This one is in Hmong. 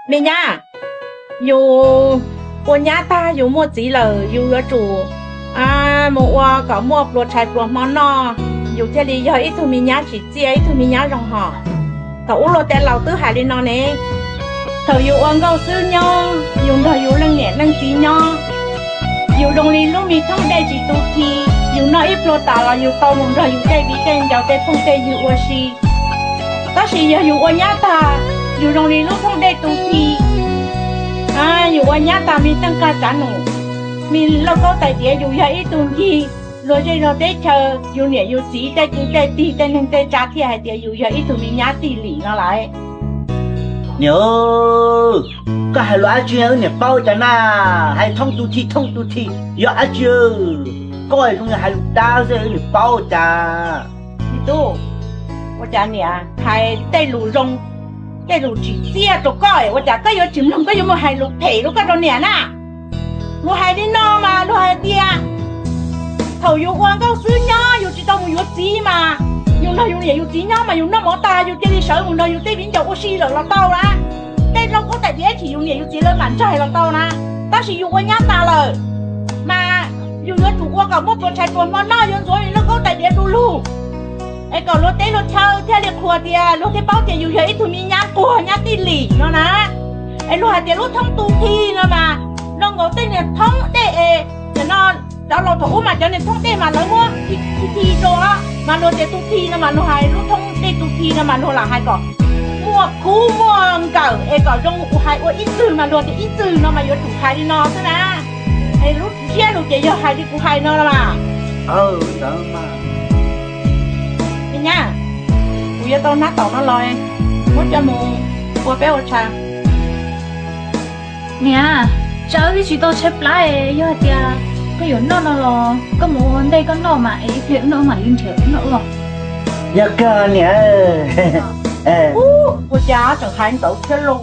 Me nyab, yus ua nyab tag yus muaj txiv lawm yus yuav tsum mus ua kom muaj pluas tshais pluas hmo noj, yus thiaj li yog ib tug me nyab tsim txiaj ib tug me nyab zoo hos. Thaum ub luag tej laus twb hais li no ne, thaum yus ua nkauj xwb nyob yus nrog yus leej niam leej txiv nyob, yus zoo li lub me thoob dej tsis tu thi, yus noj ib pluag tas los yus tau mus nrog yus tej viv tej ncaus tej phooj tej ywg ua si. Tab sis yog yus ua nyab tag, yus zoo li lub thoob dej tu thi. Yus ua nyab tag me teej qaj tsav num, me lauj kaub tais diav, yus yog ib tug ncig luag zej zog teb chaws, yus niam yus txiv tej kwv tej tij tej neeg tej tsav thiaj hais tias yus yog ib tug me nyab tij lim no lawm. Niam, koj hais lus dab tsi wb niam paub cas na? Hais thoob tu thi thoob tu thi yog dab tsi? Koj zoo li hais lus dab xwb wb niam paub cas. Me tub, ua cas niam hais tej lus zoo, tej lus tsim txiaj rau koj, ua cas koj yuav tsis mloog, koj yuav mus hais lus phem rau koj rau niam na? Luag hais li no mas luag hais tias thaum yus ua nkauj xwb nyob yus tsis tau mus yuav txiv mas yus nrog yus niam yus txiv nyob mas yus noj mov tag yus cia li sawv mus nrog yus tej viv ncaus ua si lawm los tau na. Tej lauj kaub tais diav chim yus niam yus txiv lawv mam ntsaig los tau na. Tab sis yus ua nyab tas lawm mas yus yuav tsum ua kom muaj pluas tshais pluas hmo noj, yuav ntxuav lauj kaub tais diav du lug, es kom luag teb luag chaw thiaj li qhuas tias luag thiaj paub tias yus yog ib tug me nyab nquag nyab tij lim no na. Es luag hais tias lub thoob tu thi no mas zoo nkaus tej niag thoob dej es, cov no, cov laus thaum ub mas cov niag thoob dej mas lawv muab thi thi rau, mas luag tias tu thi no mas luag hais lub thoob dej tu thi no mas luag lam hais kom muaj khub muaj nkawm es kom zoo hais ua ib txwg mas luag tias ib txwg no mas yuav tsum hais li no xwb na. Es lub ntsiab lus ces yog hais li kuv hais no los mas. Me nyab, kuv yuav tau hnab taum no los, muab coj mus ua peb ua tsha. Niam, tsam wb twb tsis tau tshaib plab, yog hais tias koj yuav noj no los koj mus ua ntej koj noj mas es ib pliag wb noj mam li nrhiav wb noj os. Yog kawg niam. Ua cas tseem hais ntawd thiab lauj?